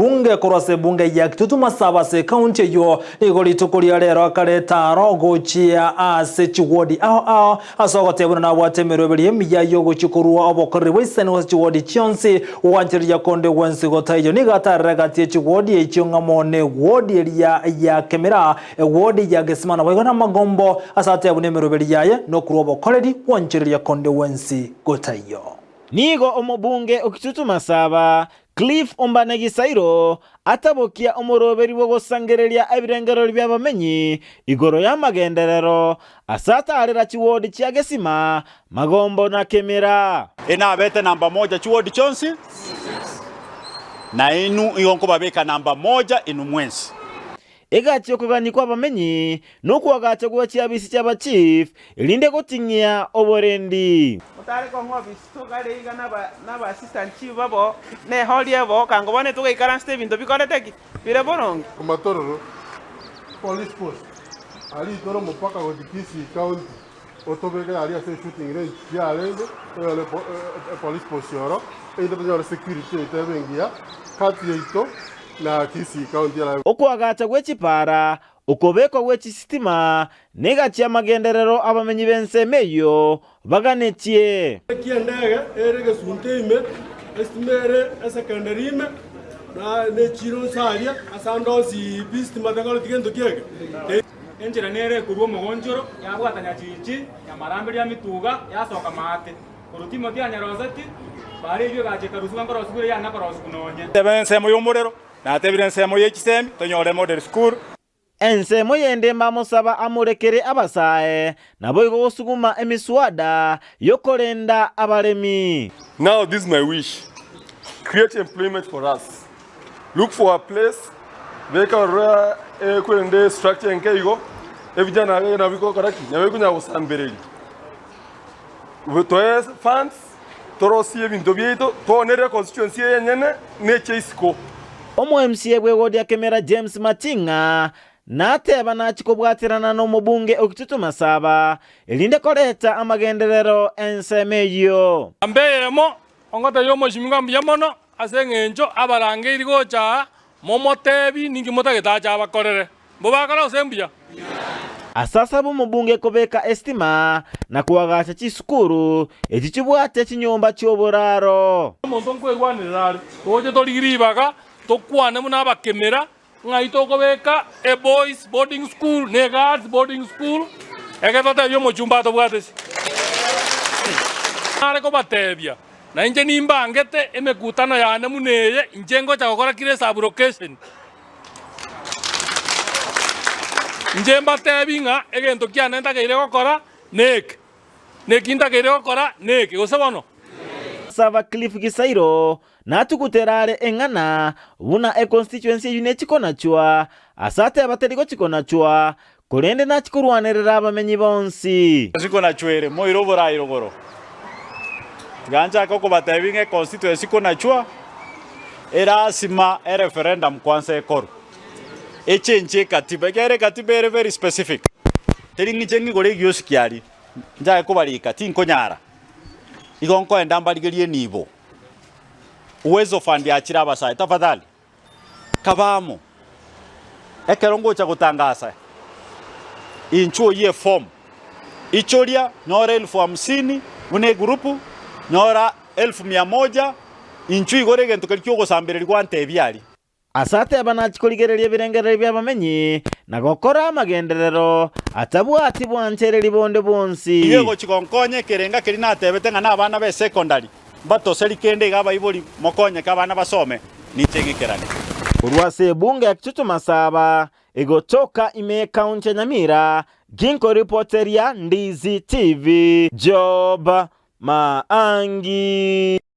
Bunge korwa ase ebunge ya Kitutu Masaba ase ekaunti eyio nigo rituko ria rero akareta aro gochia ase chiwodi ao ao ase ogoteba buna nabwate emeroberi emiya yogochia korua obokoreri bwa isani ase chiwodi chionsi gwanchereria konde gwensi gotaiyo. Nigo atarire gati ye chiwodi echio ng'amo ne wodi eria ya Kemera, ewodi ya Gesima naboigo namagombo ase ateba buna emeroberi yaye nokorua obokoreri gwanchereria konde gwensi gotaiyo. Nigo omobunge o Kitutu Masaba, Cliff Ombane Gisairo atabokia omoroberi bw'ogosangereria ebirengererio bi'abamenyi igoro y'amagenderero ase ataarera chiwodi chia Gesima, Magombo na Kemera. Inabete namba moja chiwodi chionsi, na inwe igo nkobabeka namba moja inwe mwensi. Egachia okogania kw'abamenyi, na okoagacha gwe chiabisi chi'abachief, erinde goting'ia oborendi. Motare kong'a obisi togare iga naba naba assistant chief babo, na ehall ebo, kango bono togaikaransete ebinto bikorete ki? Bire boronge. Omatororo Police Post aria itore omopaka gochia Kisii County otobeke aria ase eshooting range yarenge toyore epolice post oro erinde tonyore security yaito ebe engiya kati yaito na Kisii County erabe. Okoagacha gwe chipara, okobekwa gwe chisitima, na egati y'amagenderero abamenyi b'ensemo eyio baganetie. Eki endege ere egesunte ime, esitima ere esekenderi ime, na nechiiro nse aria, ase ande onsi pi sitima tekoreti gento kiege. Enchera nere ekorua omogonchoro, yabwata nyachichi, nyamarambe ria mituga, yasoka maate. Korwa Timoti anyaroseti, bara eyio egacha ekarusigwa nkorosigwa ere yana korosigwa nonye. Teba ensemo y'omorero, natebire ensemo ye chisemi, tonyore model school. Ensemo yende mbamosaba amorekere abasae, naboigo gosuguma emiswada y'okorenda abaremi. Now this is my wish, create employment for us, look for a place, beka ororo ekorende structure enke igo, ebijana iga nabo bigokora ki? Nabo bikonyara gosambereria. Toe funds, torosie ebinto biaito, toonere constituency eye enyene na eche isiko. Omo-MCA bw'egodi ya Kemera James Mating'a nateba nachie kobwaterana nomobunge o Kitutu Masaba erinde koreta amagenderero ensemo eyio. Namba eyemo, ongotebia omochimi mbuya mono ase eng'encho abarangeiri gocha aa, momotebi ninki motagete ache abakorere. Mbobakore gose mbuya? Ase asabe omobunge kobeka esitima na koagacha chisukuru echi chibwate chinyomba chi'oboraro. Omonto nkwerwanerera are, toche torigie ribaga tokwane buna abakemera ng'ai tokobeka a boys boarding school na a girls boarding school, ekero totebie omochumba atobwate ase. Nare kobatebia, na inche nimbangete emekutano yane buna eye, inche ngocha gokora kera esublocation. Inche mbatebi ng'a egento kiane ntakeire gokora neke, na eki ntakeire gokora neke, gose bono? Sava Cliff Gisairo natugutera are eng'ana buna econstituency eyio nechikonachwa, ase ateba teri gochikonachwa, korende nachikorwanerera abamenyi bonsi. Sikonachwere moire oborai rogoro. Tiga nchake okobatebia ng'a econstituency konachwa erasima ereferendum kwanza ekorwe. Echange ekatiba ekiagera ekatiba ere very specific. Teri ng'iche ng'igore egiosi aria nchake kobarika tinkonyara. Igo nkoenda mbarigerie enibo. Uwezo Fund yachire abasae tafadhali. Kaba amo, ekero ngocha gotangasa, inchuo oyie eform, ichoria, nyora elfu hamsini buna egroup, nyora elfu mia moja, inchuo igore egento keria kiogosambereria gwantebia aria. Ase ateba nachie korigereria ebirengererio bi'abamenyi, na gokora amagenderero atabwati bwanchereri bonde bwonsi. Igo egochia gonkonya ekerenga keria natebete ng'a nabana b'esecondary Mbatoseri kende iga abaibori mokonyeke abana basome, ninche ng'ikerane. Korwa ase ebunge ya Kitutu Masaba egotoka ime y'ekaunti ya Nyamira, ginkoripoteria Ndizi TV, Job Maangi.